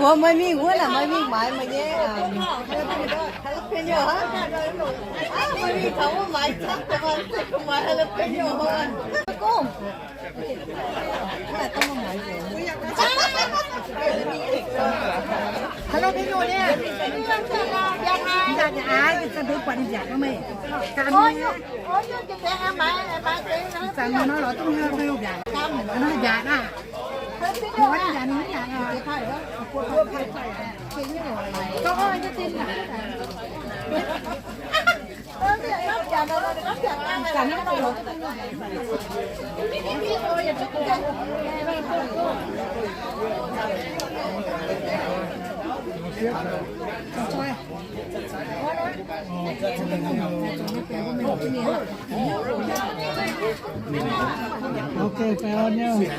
Meih mingh wuov naaic, meih mingh maaiz meih nyei jalapeno aqv. Meih mingh taux wuov maaiz camv, maaiz jalapeno aqv. Ok, phải ơn nhá.